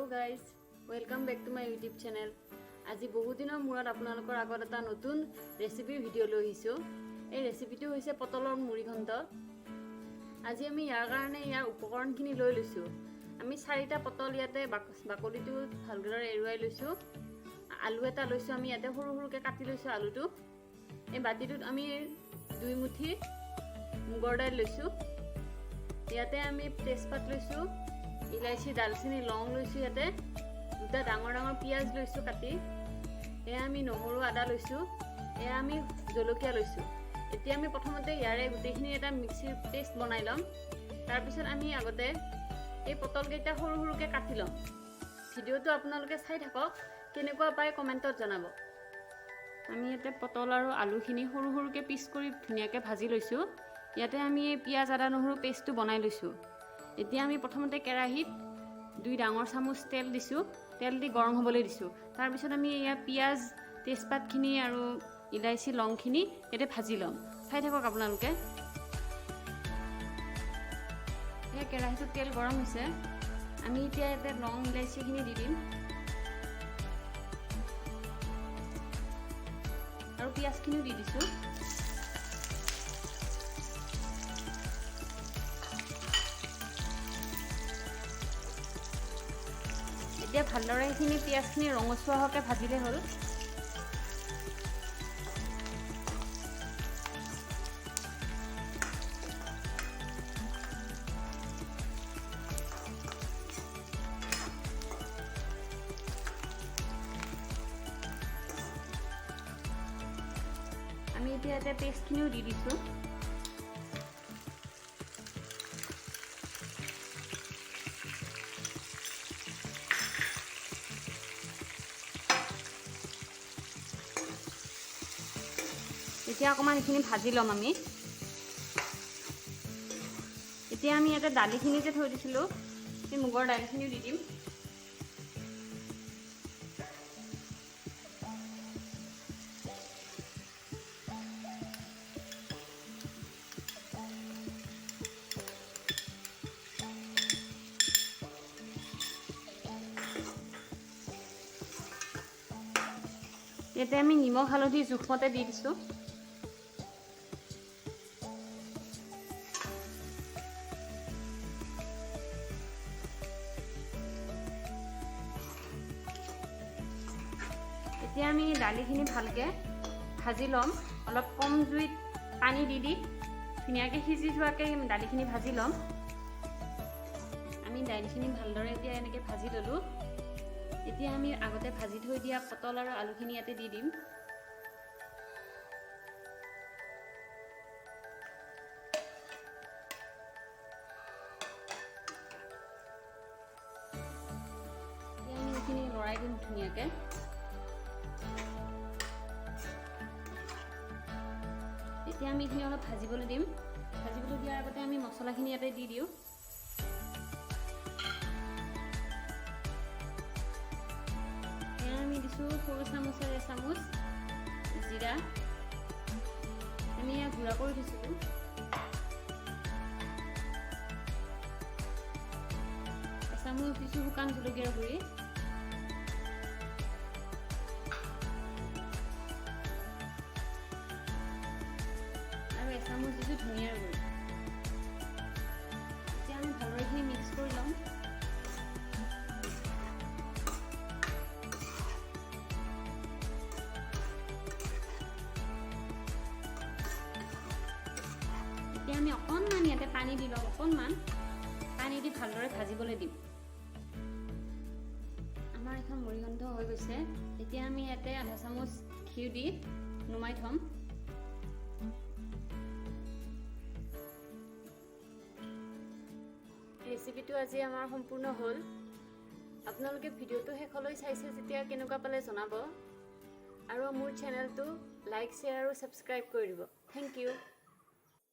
Guys, welcome back to my YouTube channel. আজি বহুদিনৰ মূৰত আপোনালোকৰ আগত এটা নতুন ৰেচিপিৰ ভিডিঅ' লৈ আহিছোঁ। এই ৰেচিপিটো হৈছে পটলৰ মুড়িঘণ্ট। আজি আমি ইয়াৰ কাৰণে ইয়াৰ উপকৰণখিনি লৈ লৈছোঁ। আমি চাৰিটা পটল ইয়াতে বাকলিটো ভালদৰে এৰুৱাই লৈছোঁ। আলু এটা লৈছোঁ আমি ইয়াতে, সৰু সৰুকৈ কাটি লৈছোঁ আলুটো। এই বাতিটোত আমি 2 মুঠি মুগৰ দাইল লৈছোঁ। ইয়াতে আমি তেজপাত লৈছোঁ, ইলাচি, ডালচেনি, লং লৈছোঁ। ইয়াতে দুটা ডাঙৰ ডাঙৰ পিঁয়াজ লৈছোঁ কাটি। এয়া আমি নহৰু, আদা লৈছোঁ। এয়া আমি জলকীয়া লৈছোঁ। এতিয়া আমি প্ৰথমতে ইয়াৰে গোটেইখিনি এটা মিক্সিৰ পেষ্ট বনাই ল'ম। তাৰপিছত আমি আগতে এই পটলকেইটা সৰু সৰুকৈ কাটি ল'ম। ভিডিঅ'টো আপোনালোকে চাই থাকক, কেনেকুৱা পায় কমেণ্টত জনাব। আমি ইয়াতে পটল আৰু আলুখিনি সৰু সৰুকৈ পিচ কৰি ধুনীয়াকৈ ভাজি লৈছোঁ। ইয়াতে আমি এই পিঁয়াজ, আদা, নহৰু পেষ্টটো বনাই লৈছোঁ। এতিয়া আমি প্ৰথমতে কেৰাহীত 2 ডাঙৰ চামুচ তেল দিছোঁ। তেল দি গৰম হ'বলৈ দিছোঁ। তাৰপিছত আমি ইয়াত পিঁয়াজ, তেজপাতখিনি আৰু ইলাচি, লংখিনি ইয়াতে ভাজি ল'ম। চাই থাকক আপোনালোকে। এই কেৰাহীটোত তেল গৰম হৈছে। আমি এতিয়া ইয়াতে লং, ইলাচিখিনি দি দিম আৰু পিঁয়াজখিনিও দি দিছোঁ। এতিয়া ভালদৰে সেইখিনি পিঁয়াজখিনি ৰঙচুৱা হোৱাকৈ ভাজিলে হ'ল। আমি এতিয়া ইয়াতে পেষ্টখিনিও দি দিছোঁ। এতিয়া অকণমান এইখিনি ভাজি ল'ম আমি। এতিয়া আমি ইয়াতে দালিখিনি যে থৈ দিছিলোঁ, সেই মুগৰ দালিখিনিও দি দিম। ইয়াতে আমি নিমখ, হালধি জোখমতে দি দিছোঁ। এতিয়া আমি দালিখিনি ভালকৈ ভাজি ল'ম। অলপ কম জুইত পানী দি দি ধুনীয়াকৈ সিজি যোৱাকৈ দালিখিনি ভাজি ল'ম। আমি দাইলখিনি ভালদৰে এতিয়া এনেকৈ ভাজি ল'লোঁ। এতিয়া আমি আগতে ভাজি থৈ দিয়া পটল আৰু আলুখিনি ইয়াতে দি দিম। এতিয়া আমি এইখিনি লৰাই দিম ধুনীয়াকৈ। এতিয়া আমি এইখিনি অলপ ভাজিবলৈ দিম। ভাজিবলৈ দিয়াৰ আগতে আমি মছলাখিনি ইয়াতে দি দিওঁ। এয়া আমি দিছোঁ সৰু চামুচেৰে এচামুচ জিৰা। আমি এয়া গুড়া কৰি থৈছিলোঁ। এচামুচ দিছোঁ শুকান জলকীয়াৰ গুড়ি আৰু এচামুচ দিছোঁ ধনিয়াৰ গুড়ি। এতিয়া আমি ভালদৰে এইখিনি মিক্স কৰি ল'ম। এতিয়া আমি অকণমান ইয়াতে পানী দি ল'ম। অকণমান পানী দি ভালদৰে ভাজিবলৈ দিম। আমাৰ এখন মুড়িঘণ্ট হৈ গৈছে। এতিয়া আমি ইয়াতে আধা চামুচ ঘিউ দি নুমাই থ'ম। ৰেচিপিটো আজি আমাৰ সম্পূৰ্ণ হ'ল। আপোনালোকে ভিডিঅ'টো শেষলৈ চাইছে যেতিয়া কেনেকুৱা পালে জনাব আৰু মোৰ চেনেলটো লাইক, শ্বেয়াৰ আৰু ছাবস্ক্ৰাইব কৰি দিব। Thank you.